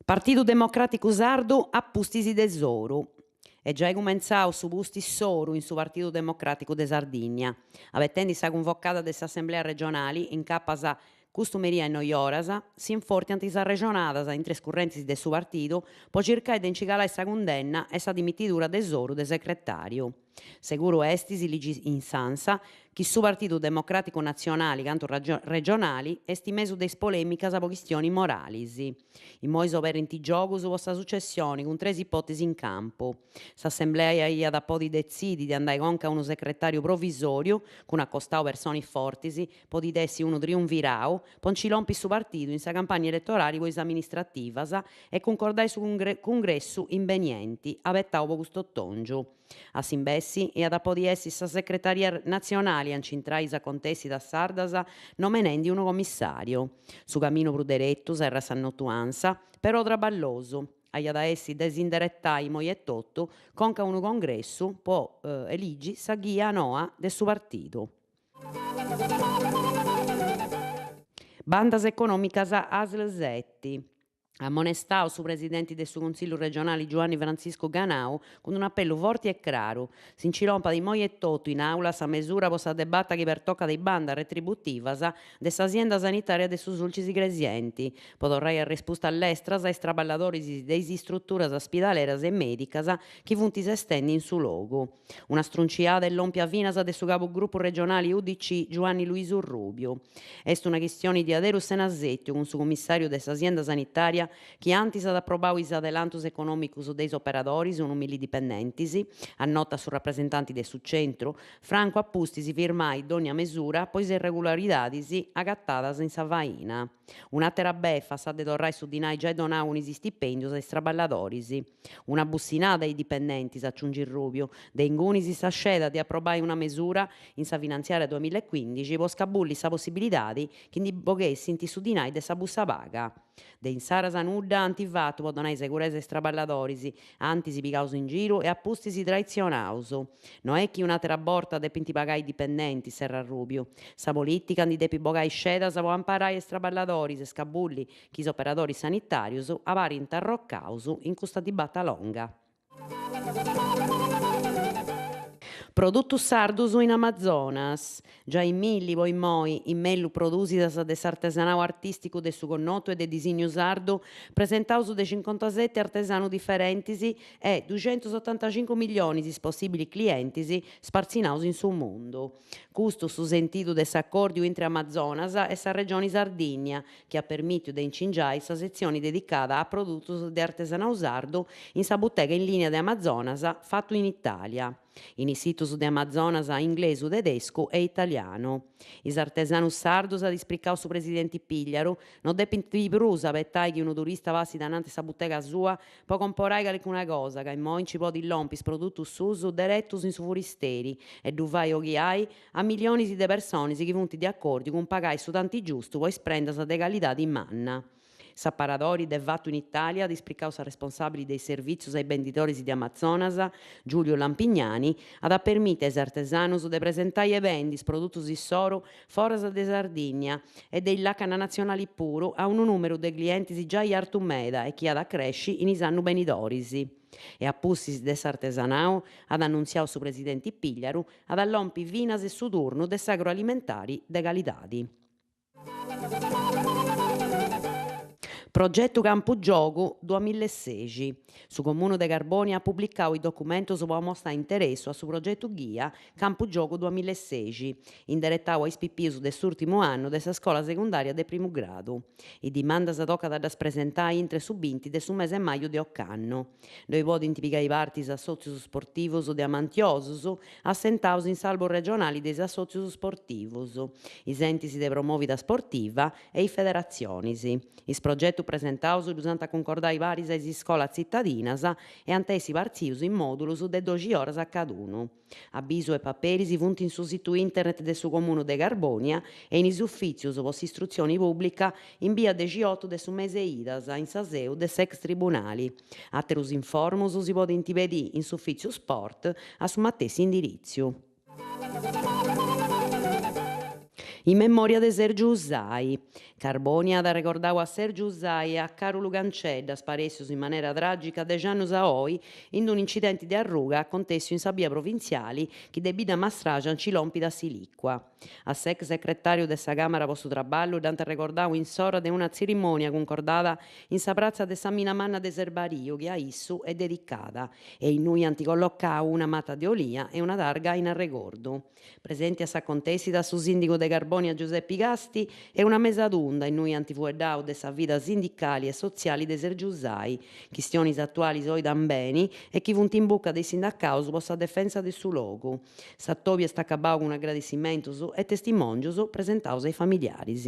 Partidu Democràticu Sardu a pustis de Soru. Est giai cumentzau su pustis Soru in su Partidu Democràticu de Sardigna. Abetendi sa cunvocada de s'Assemblea regionali, incapas custu meria a is noi oras, s'infortiant is arrexonadas intre is currentis de su partidu po circai de nci calai sa cundenna e sa dimitidura de Soru de secretàriu. Seguru est, si ligit in s'Ansa, chi su Partidu Democràticu Natzionali cantu regionali est in mesu de is polèmicas po chistionis moralis. Immoi s'oberrint is giogus po sa sucessioni cun tres ipòtesi in campu. S'assemblea iat a podi detzidi de andai conca a unu secretàriu provisòriu, cun a costau personis fortis, podit essi unu triunvirau, po nci lompi su partidu in sa campagna eletorali po is amministrativas e cuncordai su cungressu imbenienti, abetau po custu otòngiu. A s'imbessi, iat a podi essi sa Secretaria Natzionali a nci intrai is acontèssidas sardas nomenendi unu comissàriu. Su caminu prus deretu, serrat s'annotu Ansa, però traballosu, aiat a essi de s'inderetai imoi etotu conca a unu congressu po eligi sa ghia noa de su partidu. Bandas econòmicas Asl seti. Amonestau su presidenti de su Consillu regionali Giuanni Frantziscu Ganau cun un'apellu forti e craru, si nci lompat immoi etotu in àula sa mesura po sa debata chi pertocat is bandas retributivas de sa sienda sanitària de su Sulcis Igresienti, po torrai arrespustas lestras a is traballadoris de is istruturas spidaleras e mèdicas chi funt sestendi in su logu. Una strunciada est lòmpia finas de su cabugrupu regionali UDC Giuanni Luisu Rubiu. Est una chistioni diaderus sena sètiu cun su cumissàriu de sa sienda sanitària chi antis at aprobau is adelantus econòmicus de is operadoris, unu milli dipendentis, annotat su rapresentanti de su centru, francu a pustis firmai dònnia mesura po is irregularidadis agatadas in sa faina. Un'àtera befa, sa de torrai su dinai giai donau cun is istipèndius a is traballadoris. Una bussinada a is dipendentis, aciungit Rubiu, de ingunis sa sceda de aprobai una mesura in sa finantziària duamillaecuindixi po scabulli sa possibilidadi chi ndi boghessint su dinai de sa bussa paga. De insaras nudda ant fatu po donai seguresa a is traballadoris, antis pigaus in giru e a pustis traitzionaus. No est chi un'àtera borta depint pagai is dipendentis, serrat Rubiu. Sa polìtica ndi depit bogai scedas po amparai a is traballadoris e scabulli chi is operadoris sanitàrius abarrint arrocaus in custa dibata longa. Produtus sardus in Amazonas. Giai milli po immoi, is mellus prodùsidas de s'artesanau artìsticu de su connotu e de disignu sardu, presentaus de cincontaseti artesanus diferentis e duxentusotantacincu millionis is possìbilis clientis spartzinaus in su mundu. Custu su sentidu de s'acòrdiu intre Amazonas e sa Regioni Sardìnnia, chi at permìtiu de incingiai sa setzioni dedicada a produtus de artesanau sardu in sa butega in lìnia de Amazonas fatu in Itàlia, in is situs de Amazonas inglesu, tedescu e italianu. Is artesanus sardus, at ispricau su presidenti Pigliaru, no depint prus abetai chi unu turista passit ananti sa butega sua po comporai calicuna cosa ca immoi nci podit lompi is produtus suus deretus in su furisteri e ddu fai oghiai a milionis de personis chi funt de acòrdiu cun pagai su tanti giustu po is prendas de calidadi manna. S'aparadori de Fatu in Itàlia, at ispricau s'arresponsàbili de is servìtzius a is bendidoris de Amazonas, Giulio Lampignani, at a permiti a is artesanus de presentai e bendi is produtus issoru foras de Sardìnnia e de is làcanas natzionalis puru a unu nùmeru de clientis giai artu meda e chi at a cresci in is annus benidoris. E a pustis de s'artesanau, at annuntziau su presidenti Pigliaru, at a lompi finas su turnu de s'agroalimentari de calidadi. Progetu Campu Giogu duamillesexi. Su Comunu de Carbònia at publicau is documentus po amostai interessu a su progetu ghia Campu Giogu duamillesexi, inderetau a is pipius de s'ùrtimu annu de sa scola segundària de primu gradu. Is dimandas tocat a ddas presentai intre su binti de su mese maju de ocannu. Ddoi podint pigai parti is assòtzius sportivus de amantiosus assentaus in s'albu regionali de is assòtzius sportivus, is entis de promòvida sportiva e is federatzionis. Is progetus presentaus ddus ant a cuncordai paris a is iscolas tzitadinas e ant essi partzius in mòdulus de doxi oras a cadunu. Abisu e paperis funt in su situ internet de su Comunu de Carbònia e in is ufìtzius po s'istrutzioni pùblica in bia dexiotu de su mese Idas in sa seu de s'ex Tribunali. Àterus informus si podint pedì in s'ufìtziu sport a su matessi indiritziu. In memòria de Sergiu Usai. Carbònia at arregordau a Sergiu Usai e a Càrulu Cancedda, sparèssius in manera tràgica dex'annus a oi in unu incidenti de arruga acontèssiu in sa bia provintziali chi de Bidda Mastraxa nci lompit a Silìcua. A s'ex secretàriu de sa Càmara po su Traballu dd'ant arregordau in s'ora de una tzirimònia cuncordada in sa pratza de sa Mina Manna de Serbariu chi a issu est dedicada e innui ant collocau una mata de olia e una targa in arregordu. Presenti a s'acontèssida su sìndigu de Carbònia Giuseppi Gasti e una mesa tunda innui ant fueddau de sa vida sindicali e sotziali de Sergiu Usai, chistionis atualis oi tambeni e chi funt in buca de is sindacaus po sa defensa de su logu. S'atòbiu est acabau cun agradessimentus e testimòngius presentaus a is familiaris.